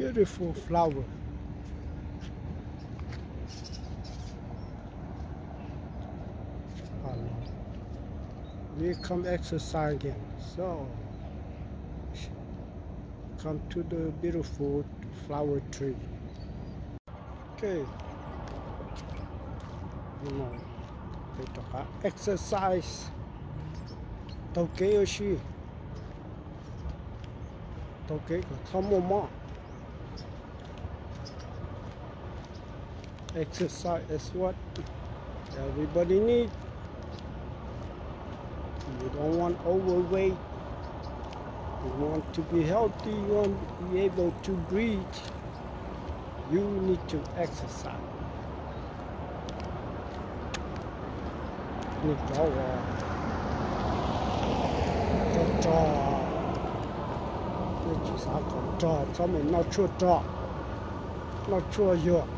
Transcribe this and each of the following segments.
Beautiful flower. We come exercise again. So, come to the beautiful flower tree. Okay. Exercise. Taug kev ua si. Taug kev kom txhob muaj mob. Exercise is what everybody need. You don't want overweight. You want to be healthy. You want to be able to breathe. You need to exercise. Nej cov uas rog rog, nej tsis xav kom rog txhob mus noj tshuaj rog, noj tshuaj yuag.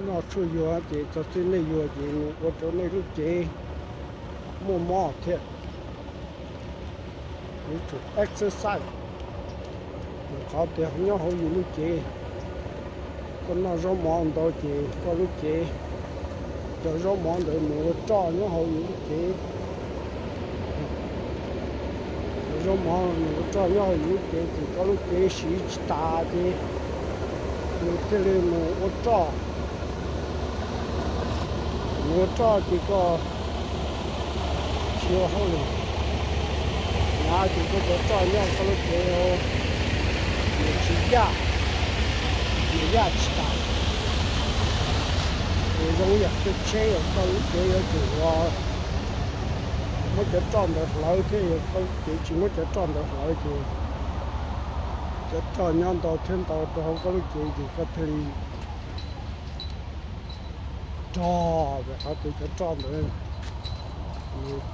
Noj tshuaj yuag ces txog txij nej yuag ces nws ua rau nej lub cev muaj mob thiab. Yuav tsum exercise, rau qhov tias nyob hauv yus lub cev, koj noj zaub mov ntau ces koj lub cev, cov zaub mov ntawd mus ua roj nyob hauv yus lub cev. Cov zaub mov mus ua roj nyob hauv yus lub cev ces koj lub cev siv tsis tas ces nws thiaj li mus ua roj. Mus ua roj ces koj tsis ua hauj lwm, hnyav ces koj cov roj nyob koj lub cev nws tsis yaj, nws yaj tsis tas. Nws zoo ib yam tsheb, tsheb uas koj lub cev yuav tsum ua, muab cov roj ntawd hlawv thiab, yog koj lub cev tsis muab cov roj ntawd hlawv ces cov roj nyob ntau thiab ntau rau hauv koj lub cev ces koj thiaj li rog, vim qhov tias cov roj ntawd nws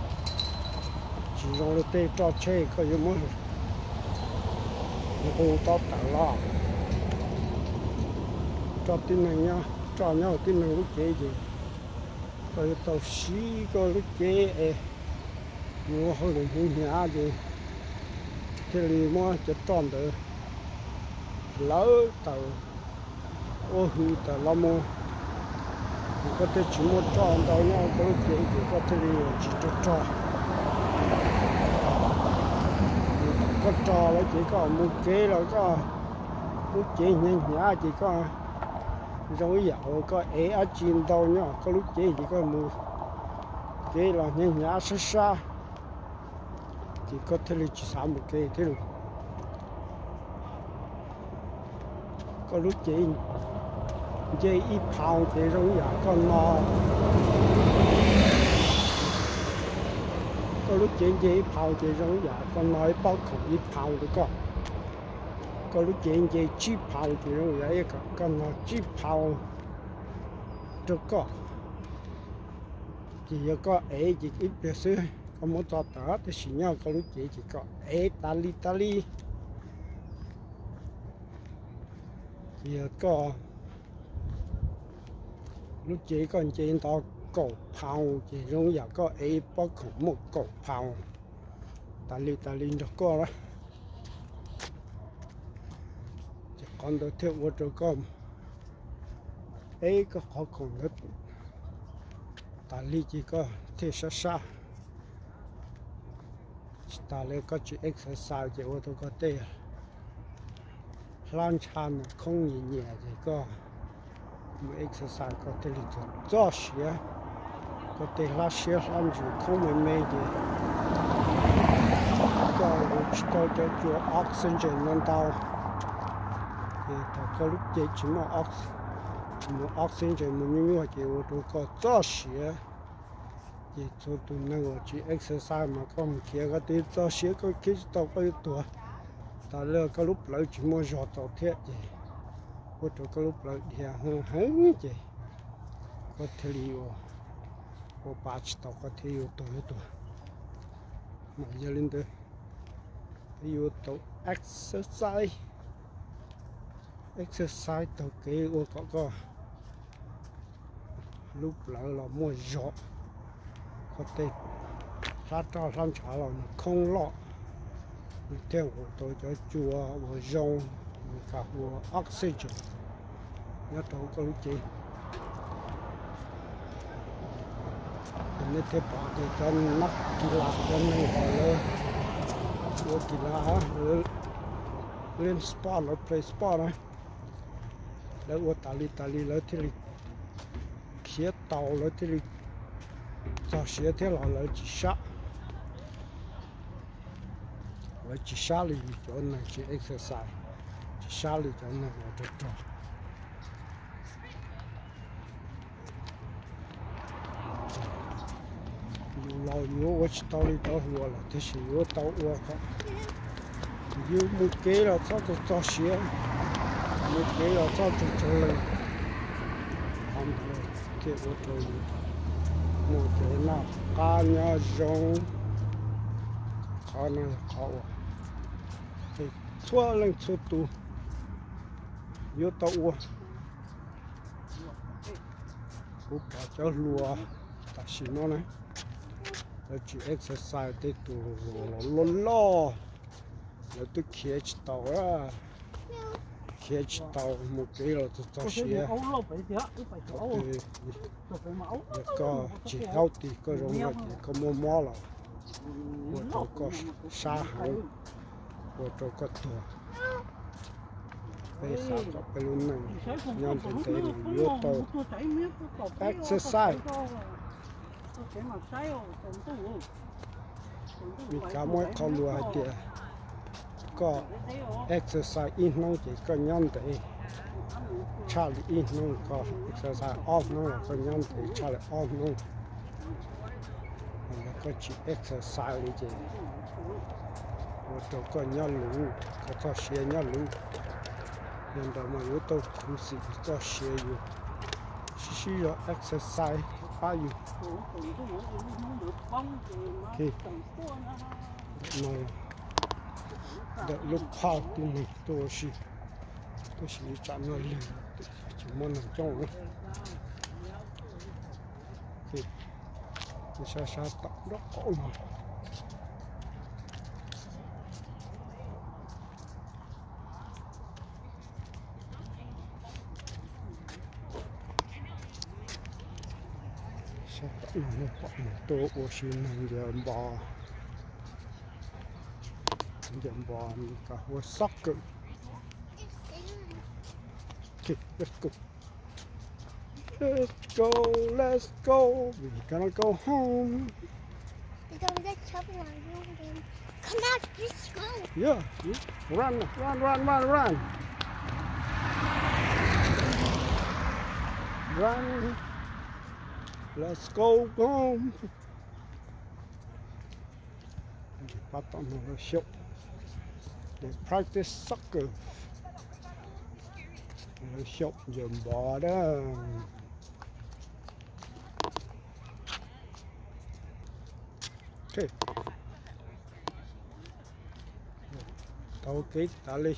tsis zoo li tej roj tsheb koj yuav muab nqus tau tawm los. Roj tib neeg, roj nyob hauv tib neeg lub cev ces koj yuav tau siv koj lub cev es mus ua hauj lwm hnyav hnyav ces thiaj li muab cov roj ntawd hlawv tawm, ua hws tawm los mus. Ces koj thiaj tsis muaj roj ntau nyob koj lub cev ces koj thiaj li tsis raug rog. Koj rog lawm ces koj mus kev los koj lub cev hnyav hnyav ces koj zoo ib yam uas koj ev dab tsi ntau nyob koj lub cev ces koj mus kev los hnyav hnyav sab sab, ces koj thiaj li tsis xav mus kev thiab lauj. Koj lub cev nce ib phaus ces zoo ib yam koj no, koj lub cev nce ib phaus ces zoo ib yam koj no ib pob khoom ib phaus rau koj. Koj lub cev nce tsib phaus ces zoo ib yam koj no tsib phaus rau koj. Ces yog koj ev ces ib pliag xwb koj muab tso tawm, tab sis nyob koj lub cev ces koj ev tas li tas li. Ces yog koj lub cev koj nce nto kaum phaus ces zoo yam koj ev pob khoom muaj kaum phaus tas li tas li nrog koj. Ces qhov ntawd thiaj ua rau koj ev koj qhov khoom ntawd tas li ces koj thiaj sab sab. Tsis tas li koj tsis exercise ces ua rau koj tej hlab ntsha nws khoob nyias nyias ces koj mus exercise koj thiaj li txog txoj siav. Koj tej hlab siab hlab ntsws khoob me me ces koj ua tsis tau cov cua oxygen no ntau. Ces thaum koj lub cev tsis muaj, tsis muaj oxygen mus nyuaj nyuaj ces ua rau koj txoj siav. Ces txhua tus neeg uas tsis exercise mas koj mus khiav koj twb txoj siav koj khiav tsis tau koj yuav tuag. Tas li koj lub plawv tsis muaj zog tau thiab ces ua rau koj lub plawv dhia heev ces koj thiaj li ua pa tsis tau koj thiaj yuav tuag yuav tuag. Mas yog li ntawd yuav tau exercise, exercise taug kev ua kom koj lub plawv los muaj zog, koj tej hlab roj hlab ntshav los nws khoob loj, nws thiaj ua tau cov cua uas zoo. Ka hu ua oxygen nyob rau koj lub cev. Ces nej thiaj pom tias cov nab kis las, cov neeg uas lawv ua kis las, lawv len sport, lawv play sport na, lawv ua tas li tas li lawv thiaj li khiav tau, lawv thiaj li txog siav thiab los lawv tsis sab. Lawv tsis sab li cov neeg tsis exercise, tsis sab li cov neeg uas rog rog. Yus laus yuav ua tsis tau li cov hluas lawm, tiam sis yuav tau ua kom yus mus kev los txhob txog txog siav, mus kev los txhob tsaug tsaug lees. Qhov ntawd thiaj ua rau yus muaj kev noj qab nyob zoo. Qhov no yog qhov uas txhua leej txhua tus yuav tau ua. Kuv pom cov hluas tam sim no na, lawv tsis exercise, tej tus loj loj lawv twb khiav tsis tau, khiav tsis tau, mus kev los txog txog siav. Yog koj tsis healthy, koj zoo no ces koj muaj mob los ua rau koj sab heev, ua rau koj tuag. Peb xav kom peb lub neej nyob ntev ntev mas yuav tau exercise. Meskas muaj ib qho lus hais tias koj exercise ib hnub ces koj nyob ntev tshaj li ib hnub, koj exercise ob hnub los koj nyob ntev tshaj li ob hnub. Yog koj tsis exercise li ces ua rau koj nyob luv, koj txoj sia nyob luv. Yog ntawd mas yuav tau khuv xim txoj sia yus, sib sib zog exercise pab yus. Ntawm no, ntawm lub phaj tib neeg tuaj ua si, tab sis tsam no lig tsis muaj neeg coob na. Sab sab tom nraub qaum no. Sab tom no nej pom neeg tuaj ua si, neeg ncaws npo, ncaws npo, Meskas hu ua soccer. Okay, let's go. Let's go, let's go. We gonna go home. Come out, let's go. Yeah, yeah. Run, run, run, run, run. Run. Let's go home. Pab tom no lawv xyaum, they practice soccer. Lawv xyaum ncaws npo dab. Taug kev tas li.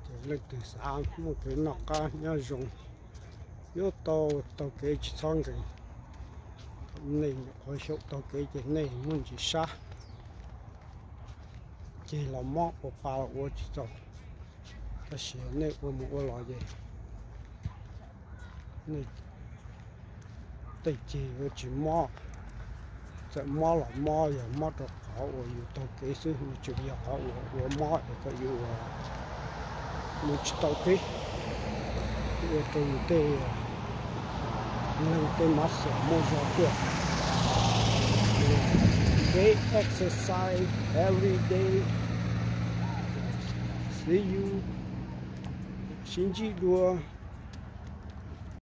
Ces leej twg xav muaj kev noj qab nyob zoo, yuav tau taug kev tsis txhob nkees. Nej nyuam qhuav xyaum taug kev ces nej muaj ntsis sab, ceg los mob, ua pa los ua tsis txaus. Tab sis nej ua mus ua los ces nej tej ceg yuav tsis mob. Txawm mob los mob yog mob rau qhov uas yus taug kev xwb, nws tseem yog qhov uas ua mob es kom yus ua mus tsis tau kev, ua rau yus tej neeg tej muscle muaj zog tuaj. Keep exercise every day. See you. Sib ntsib dua.